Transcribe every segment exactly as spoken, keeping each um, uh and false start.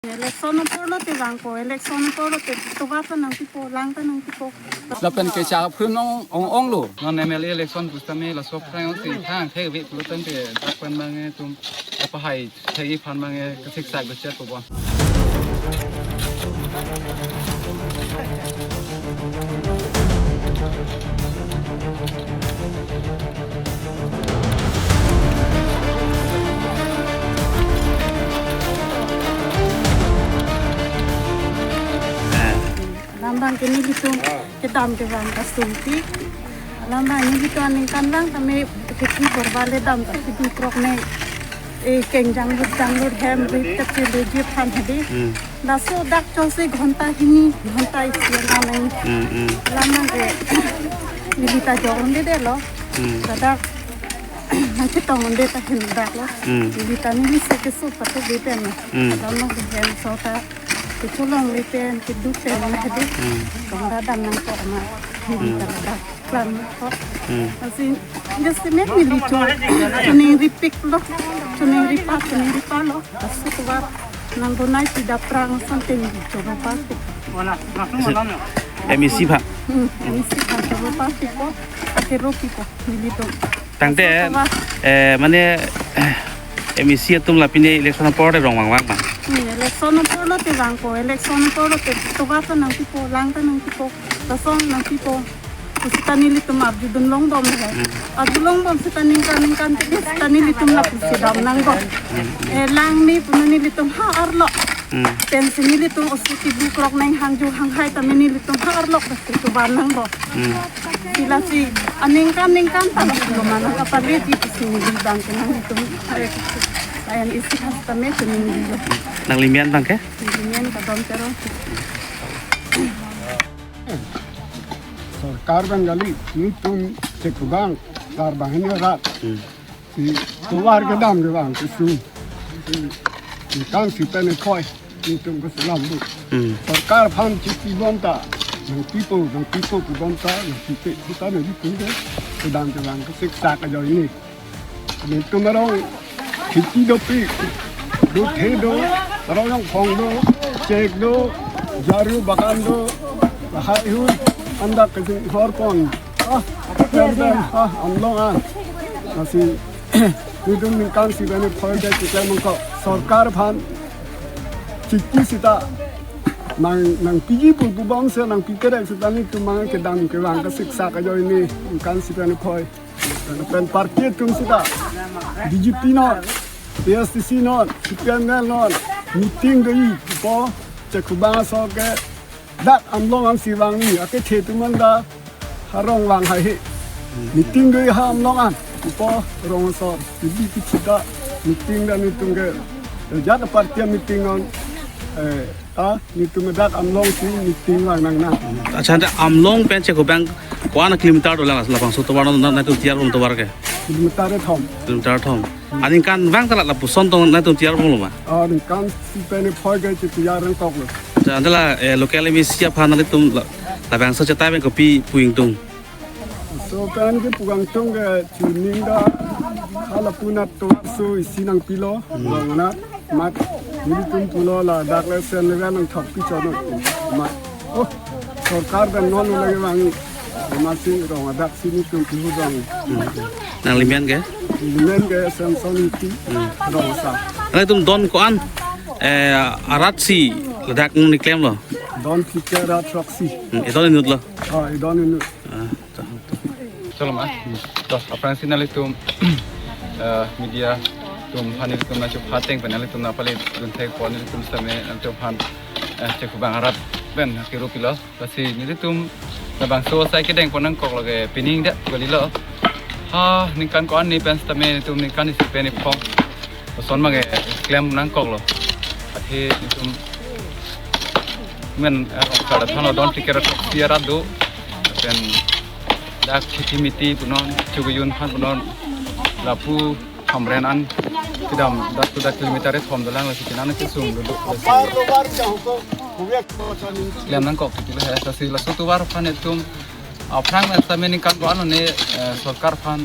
Election apor lote vangpo, election apor lote tovar ta nangpipo, lang ta nangpipo. Lapen ke cha phun ong ong ong lo. Non M L A election pusitame laso aphrang si thang thek ve pulo tangte dak pen abang etum apa hai thek-i aphan abang ke siksak gochet po bon. Alam abang ke nelitum kedam kevang kasungpik. Alam abang nelitum aningkanvang tame keti borba le dam ta kedo krok ne. E keng janglut janglut hem rit kachele jip han hadi. Hmm. Laso dak chongsi ghonta hini, ghonta isi alam nang. Hmm, hmm. Alam abang ke neli ta jong un-edetlo. Hmm. Ladak nangchetong un-edet ta hin dak lo. Hmm. Neli ta neli se keso patu beten lo. Hmm. Alam abang ke hem so ta kecholong le pen, keduk pen na hadi. Hmm. Kong da dam nangkok ma. Hmm. Neli ta dak klam ko. Hmm. Lasi, just me neli cho, choningripik lo, choningripik, choningripik lo. Lasi tovar nangbonai pida aphrang asonte neli choro party. M E C aphan. Hmm, M E C aphan choro party ko, ake ropi ko, nelitum. Tangte, tovar. Eh, mane, eh, M E C atum la pine election apor te rong vangvang ma. Hmm, election apor lote vangpo, election apor lote tovar ta nangpipo, lang ta nangpipo, lason nangpipo. Pusita nelitum arjudun longbom he. Hmm. Arju longbom sita ningkan ningkan tini sita nelitum lapusi dam nangpo. Hmm. Eh, lang ni punu nelitum ha arlo. Hmm. Pensi nelitum osi kedo krok nang hangju hanghai tame nelitum ha arlo pasti tovar nangpo. Hmm. Lasi aningkan ningkan ta lo mana kapale di pusi neli abang ke nangtum. Ayan isi khas tame kuning di lo. Nangli men abang ke? Neli men Kadom Teron. Sorkar abang kali, nelitum Chekabang, Karbang hini rat. Hmm. Si tovar kedam kevang kesung. Si ningkan isi pen phoi, nelitum keselam bu. Hmm. Sorkar aphan chiti bom ta, nangpipo, nangpipo pu bom ta, nangpipe, kita nelitum ke kedam kevang kesiksak ajoine. Nelitum arong kheti dopik, dothe do, arong yong phong do, chek do, jaru bagan do, lahai hui, andak kejing hor pon. Ah, kerdem, ah, amlong an. Lasi, nelitum ningkan isi pen phoi ke chiklem nangkok. Sorkar aphan chiti sita nang, nangpiji pu pu bom se nangpipe rek sita nelitum abang kedam kevang kesiksak ajoine ningkan isi pen phoi. Pen party atum sita B J P non, A S D C non, C P I M L non, meeting do-ipo, Chekabang aso ke, dak amlong an si vangji, akethe atum an ta, ha rong vang haihe. Meeting do-i ha amlong an, ipo rong aso, B J P sita, meeting ta nelitum ke, jat party meeting non, eh, ta, nelitum dak amlong si meeting vang nangnang. Accha, dak amlong pen Chekabang ko-an kilometer dolang labangso tovar non nangtum tiyar bom tovar ke? Kilometer kethom. Kilometer kethom. Aningkan vang ta la lapuson tong nangtum tiyar bom lo ma? Ah, ningkan isi pen phoi ke chitiyar nangkok lo. Accha, ante la, eh, local M A C aphan nangtum la, labangso achetai pen kopi pu ingtung? So pen kepu ingtung ke chuning ta hala puna tovar so isi nangpilo, rong anat, mat, nelitum pulo ladak le sen le nangthok pi chonot, mat. Oh, sorkar pen non lagi vang, mat si rong adak si nelitum pihu vang. Hmm. Nangli men ke? Neli men ke Samson Ingti, hmm, rong asa. Nangtum don ko-an, eh, arat si ladak nangklemlo? Don phlikep rat throksi. Hmm, idon inut lo? Ah, idon inut. Ah, to, to. Shalom, ah. To, aphrangsi nanglitum, eh, media atum aphan nelitum nangchepateng pen nanglitum nangpale dun thekpo, nelitum sitame nanglitum aphan, eh, Chekabang arat pen kiru pilo. Lasi nelitum labangso asai kedeng pon nangkok lake pining det kalilo. Ha, ningkan ko-an ni pen sitame nelitum ningkan isi pen iphong. Lason abang ke klem nangkok lo. Athe nelitum men, eh, rong aso thanlo don phlikep rat throksi arat do. Pen dak kheti miti punon, chuguyun aphan punon. Lapu Hamren an kedam dak tu dak kilometer kethom dolang lasi kinan kesung dulu. Klem nangkok titilo he, lasi laso tovar aphan nelitum aphrang pen sitame ningkan ko-an lo ne, eh, sorkar aphan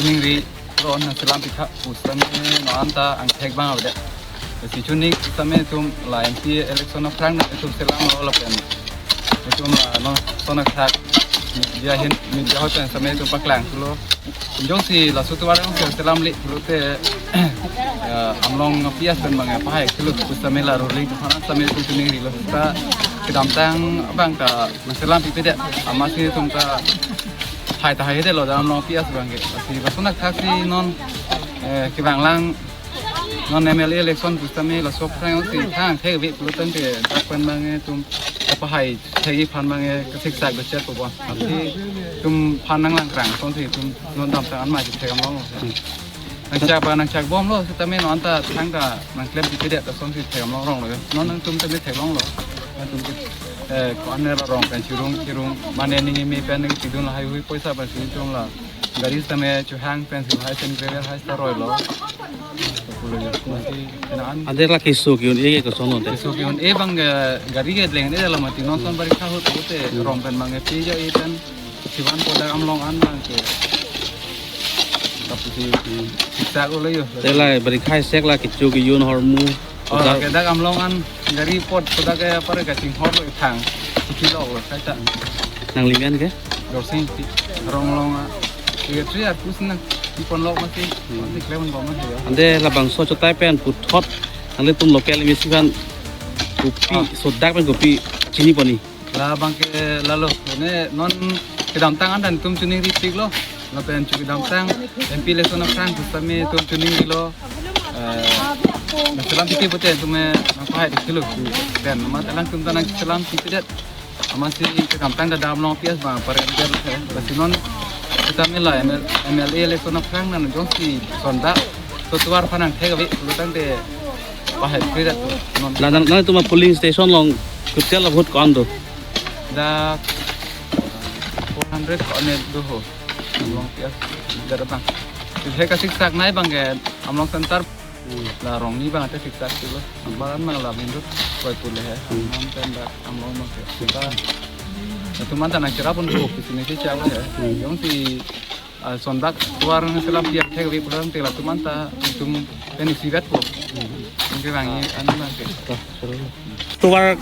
ningri ron nangselam pitha pu sitame non anta angthek abang avedet. Si chuning sitame itum la M P election aphrang na itum selamlo lapen itum la non sonak thak media ahin, media ahut pen sitame itum paklang thulo. Jongsi laso tovar jongsi selamle pulote, eh, Amlong P S pen bang pahai thulo pu sitame la ruling aphan sitame itum chuningrilo. Ta kedamtang abang ta nangselam pipedet, amatsi itum ta hai ta haidetlo da Amlong P S abang ke. Si laso sonak thak si non, eh, kevang lang non M L A election pu sitame laso aphrang si thang thek ave pulo tangte dak pen bang itum pahai thekji aphan bang kasiksak bechet po bon. Lasi itum aphan nanglang krang asonsi itum non damtang an mai thek Amlong. Nangchak ba nangchak bomlo sitame non ta thangta nangklem pipedet asonsi thek Amlong ronglo. Non nangtum tame theklonglo. Nangtum ke, eh, ko-an ne la rong pen chirung chirung mane ning imi pen ning chidun lahai hui poisa pen si itum la gari sitame chuhang pen si lahai sen gravel hai sita roilo. Pulo yo, masi kena an. Ante la keso ke-un-e ke kosonlo te? Keso ke-un-e bang, eh, gari ke leng ne dalam mati non son barikha ahut ahut te rong pen bang ke pi jo i pen sivan kodak Amlong an bang ke. Tapi si, si, siksak ulo yo. Te la barikha sek la kecho ke-un ahormu. Oh, kodak ke dak Amlong an gari apot kodak ke apar kachinghorlo ithang. Chikiloklo kaita. Nangli men ke? Dorsing ti rong long a. Tiga tri arpus nang. Ipon lok mati. Hmm. Mati klem bom mati ya. Ante labangso achotai pen puthot nanglitum local M A C aphan kopi, ah, sodak pen kopi chinipon ni? Labang ke lalo. Ne non kedamtang an dan itum chuningripiklo. Lapen chu kedamtang M P election aphrang pu sitame itum chuningrilo. Eh, nangselam pite pute itum, eh, nangpahai thulo. Pen amat alangtum ta nangselam pitedet. Amatsi kedamtang da Amlong P S bang paren der he. Lasi non sitame la M L, M L A election aphrang na jongsi sodak tovar aphan nangthek ave pulo tangte pahai pipedet non. La nang, nangtum a polling station along kopi la vote ko-an do? Dak four hundred ko-an do ho. Amlong P S dak bang. He kasiksak nai bang ke Amlong center. Hmm. La rong ni bang ate siksak thulo. Ambaran bang la main road koi pule he. Hmm. Amlong pen dak Amlong bang ke. Kita latum an ta nangcherap un ko kisi ne si chak he. Hmm. Jongsi, ah, sodak tovar nangselam piak thek ave pulo tangte latum an ta itum pen isivet po. Hmm. Anke bang i an bang ke. Tovar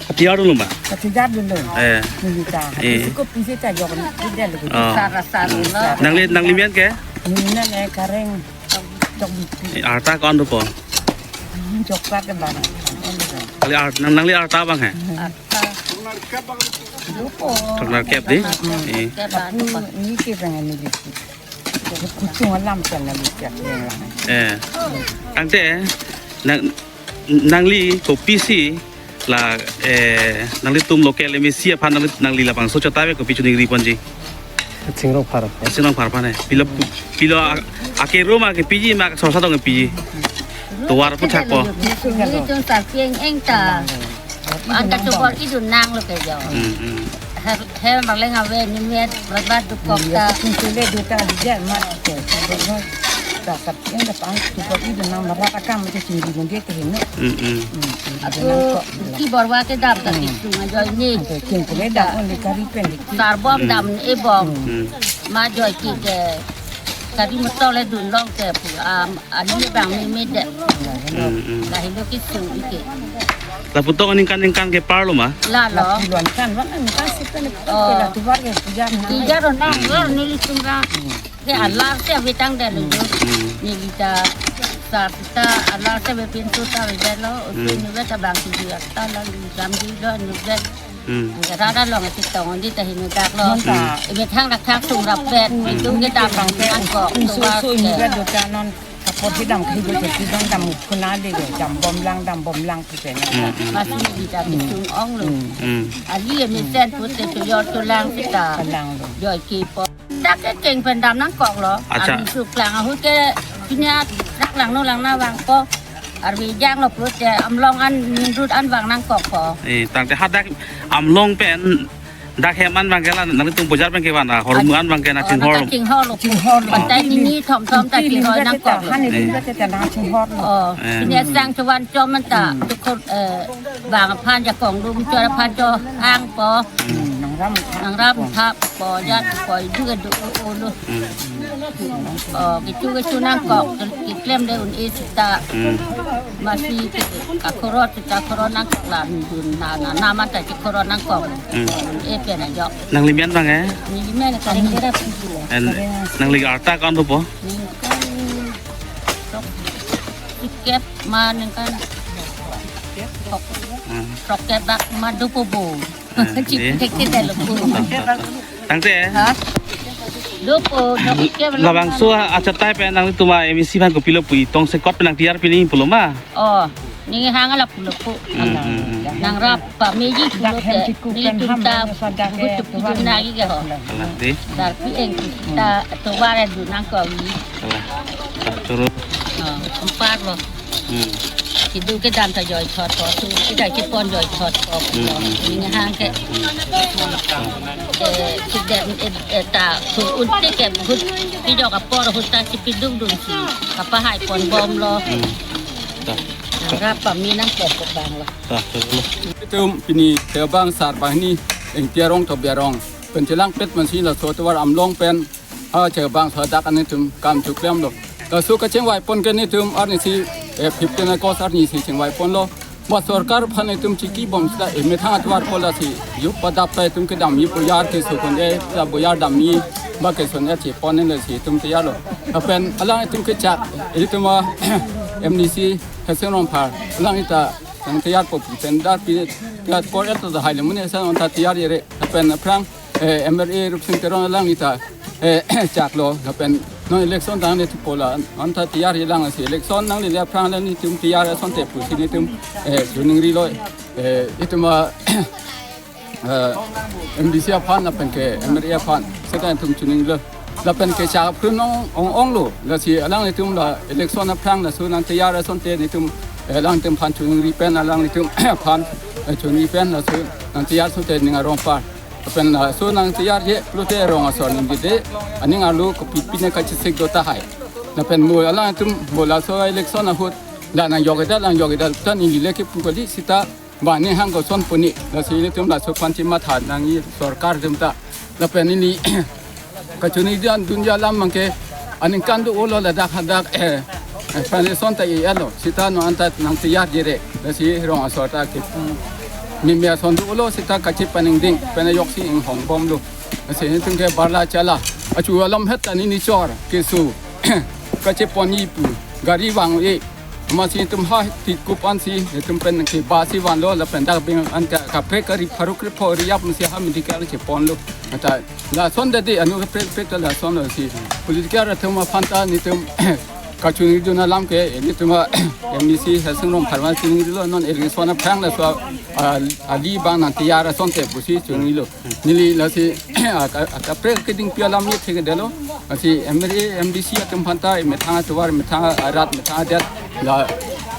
kati-ar dolo ma? Kati-ar dolo. Eh. Nilita. Eh. Isi kopi seta jok ni, tidak lagi. Oh. Sara sara lo. Nangli, nangli men ke? Nina ne Kareng. Jok bipi. Eh, arta ko-an dopo? Jok plat de bang. Kali art, nang, nangli arta bang he? Arta. Dopo. Toknar kep di? Hmm. Eh. Kep bang. Ni ke bang ni bipi. Kuchung alam kan na bipi. Eh. Tangte, nang, nangli kopisi la, eh, nanglitum local M A C aphan nangli, nangli labangso achotai pen kopi chuningriponji? Chingrong Phar. Chingrong Phar aphan he. Pilo, pilo a, akeru ma kepiji ma sorsa tong kepiji? Tovar aphuthak po. Nelitum sarpi eng eng ta. Anta tovar idun nanglo ke jo. Hmm, hmm. Her, her maleng ave ni met, berbat dukok ta. Iya, kuntule duta dia mat ke. Berbat. Dak dak yang dapat tu kok itu nang merak akam macam sini pun dia ke hino. Mm-mm. Hmm, atu nang kok. Ki borwa ke dam ta, hmm, kisung ajo ni. Ada kin pun dam on di kari pen di. Sar bom, hmm, dam e bom. Hmm. Ma joi ki ke kari motor le dun long ke pu am ani bang mi mi de. Mm-mm. Lahelo kisung ike. Lapu tong aningkan ningkan ke parlo ma? Lalo. Lapu luan kan wan ningkan sih kan. Oh. Lapu tovar ke puja. Puja ro nang, hmm, ro nelitum ra. Hmm. Ke alar si ave tangdet lo jo. Hmm. Nelita sar ta alar si ave pintu ta avedetlo. Usi, hmm, ni ave ta bang si dia ta lang jam di lo ni ave. Hmm. Rara long ati tong di ta hini dak lo. Hmm. Ibe thang dak thang sung rap bet. Hmm. Itu kita bang ko. Sung so ini vet do ta non. Kapot hidam kahigo jadi dam dam kuna de dam bom lang dam bom lang kita. Hmm, hmm. Masih di ta, hmm, sung ong lo. Hmm. Hmm. Ali mesen pute tu yo tu lang kita. Lang lo. Joi ki po. Dak ke keng pen dam nangkoklo. Acha. Arni suklang ahut ke punya dak langno langna vangpo. Arve janglo pulote Amlong an main road an vang nangkokpo. Eh, tangte hadak Amlong pen dak hem an bang ke la nangtum bojar bang ke vang na hormu an bang ke na, oh, chinghor. Chinghorlo. Chinghorlo. Pantai ini thom thom ta chinghor nangkoklo. Han ini, eh, kita na chinghorlo. Oh, eh, ini sang chuan chom an ta, hmm, tukor, eh, bang aphan jakong dum chor aphan cho angpo. Hmm. Nangrap thap ko jat ko idu ke do olo. Hmm. Oh, kecho kecho nangkok, keklem de un-e sita. Hmm. Masi ke kakhorot sita khorot nangkok la dun na na na mata ke khorot nangkok. Hmm. Un-e pen ajok. Nangli men abang eh? Neli men kan kira. En, nangli arta ko-an dopo? Ningkan tok tiket ma ningkan. Tok. Hmm. Tok ke bak ma dopo bo. Ah, cik, iya. Cik, cik, cik, lupa. Tangte, eh? Hah? Dopo, dopo, ke belum. Labangso achatai pen nangtum a M A C aphan kopilo pu, tongsekot pen nangtiyar pini pulo ma? Oh, neli hang ala pulo pu. Hmm, hmm, hmm. Nangrap pameji pulote, nelitum ta butuh pujo nagi ke ho. Kalah dei. Darpi eng ta tovar dun nangkok. Kalah. Kalah turu. Oh, empat lo. Hmm. Kedo kedam ta joithot ko, tu kita kepon joithot ko. Hmm, hmm. Neli hang ke. Hmm. Eh, kedam, eh, eh, ta, tu unti ke, hut, pidok apor, hut ta si pidung dung si. Kapahai ponbomlo. Hmm. Ta. Nangrap pami nangkok abang lo. Ta, turu. Itum pini chebang sar banghini, Engti arong Tobi arong. Pen chelangpet mansi laso tovar Amlong pen, ha, chebangso adak an itum kam cheklemlo. Laso kachingvaipon ke nelitum arnisi, eh, fifteen August arnisi chingvaiponlo. Ba sorkar aphan itum chikibom sita, eh, methang atovar ko lasi, yup padap ta itum kedam-i boyar keso kon-e, ta boyar dam-i, ba keso-e chepon-e lasi itum tiyarlo. Lapen alanglitum kechak, itum a, M D C Heseng Rongphar, alanglita nangtiyarpo pu pen darpi, ya kor-et ta haile mune sa nonta tiyarjire, lapen aphrang, eh, M L A Rupsing Teron alangli ta, eh, chaklo, lapen non election tang le thupo la, anta tiyarji lang si election nangle le aphrang le nelitum tiyar asonte pusi nelitum, eh, chuningrilo, eh, itum a, eh, M D C aphan lapen ke M L A aphan, seta itum chuningrilo. Lapen kechak aphrun ong, ong, onglo, lasi alanglitum la election aphrang laso nangtiyar asonte nelitum, eh, alangtum aphan chuningri pen, alanglitum aphan, eh, chuningri pen laso nangtiyar asonte ning arong apar. Lapen laso nangtiyarje pulote rong asor ningjede, aning arlo kopi pine kachesik do tahai. Lapen mo alangtum mo laso election ahut la nangjokjedet, nangjokjedet ta neli le kepu kali sita ba ne hang koson pu ne. Lasi nelitum laso aphan chematha nangji sorkar atum ta. Lapen neli kachuningri dun alam abangke aningkan do-olo ladak hadak, eh, eh, foundation ta i-etlo. Sita non anta nangtiyarjire. Lasi rong asor ta kepu mimi ason do-olo sita kachepaningding pen ajoksi inghongbomlo. Lasi nelitum ke barla chala. Achu alam het ta neli chor keso kachepon-i pu gari vang-e. Amatsi itum ha tikup ansi itum pen ke bus si vanlo lapen dak beng an ka, kaprek kari pharuk krepho ri-ap ansi ha medical cheponlo. Ata lason dade anu kaprek prek ta lasonlo si. Political atum aphan ta nelitum kachuningri dun alam ke nelitum a M D C Heseng Rongphar aphan chuningrilo, non election aphrang laso a, ali abang nangtiyar asonte pusi chuningrilo. Neli lasi, a, ka, a, kaprek keding pi alam ye thekdetlo. Lasi M L A, M D C atum aphan ta, methang atovar, methang arat, methang adet, la,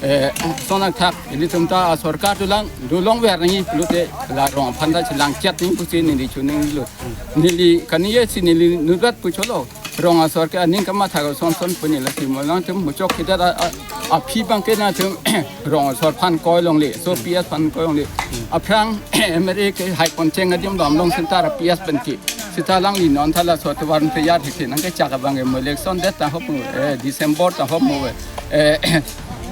eh, son athak, nelitum ta, a, sorkar dolang, dolongver nangji pulote, la rong aphan ta chelang chet nangji pusi neli chuningrilo. Neli kani ye si neli nutvet pu cholo. Rong asor ke aning kamatha koson son pu ne lasi mo alangtum muchok kedet a, a, aphi abangke nangtum rong asor aphan koi longle, so P S aphan koi longle. Aphrang M L A ke hai poncheng adim dam long center P S pen ke. Sita alangli non thala so tovar tiyar thekthek nangkechak abang ke mo election det ta hop mo, eh, December ta hop mo, eh,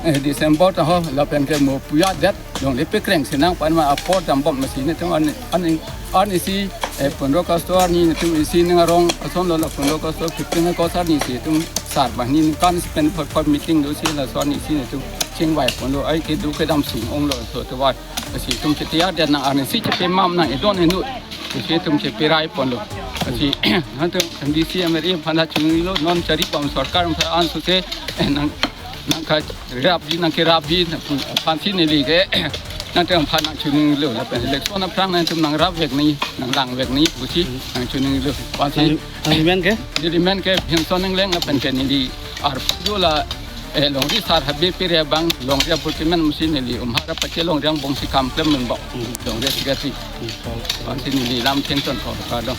eh, December ta ho lapen ke mo puya det. Longle pekreng si nangpan ma apor dambom masi nelitum an, an, arnisi, eh, pondro kastor ni nelitum isi ning arong asonlo la pondro kastor fifteen kastor nisi itum sar banghini kan spend for, for meeting do si laso arnisi nelitum chingvaiponlo ai kedo kedam si onglo so tovar. Lasi itum chetiyardet nang arnisi chepemam nang edon enut. Lasi itum cheperaiponlo. Lasi nangtum M D C M L A aphan ta chuningrilo non charipam sorkar aphan ansose, eh, nang nangkarapji, nangkerapji, nang aphansi neli ke, nangtum aphan nangchuningrilo, lapen election aphrang nangtum nangrapvek nangji, nanglangvek nangji, pusi nangchuningrilo. Aphansi nang, nangli men ke? Neli men ke Bhimson Engleng lapen ke neli arpu la, eh, longri sar habe pere abang, longri apurtimen musi neli Umhara pache longri angbong si kam klem menbok, longri secretary. Aphansi neli lam thengton ko kadong.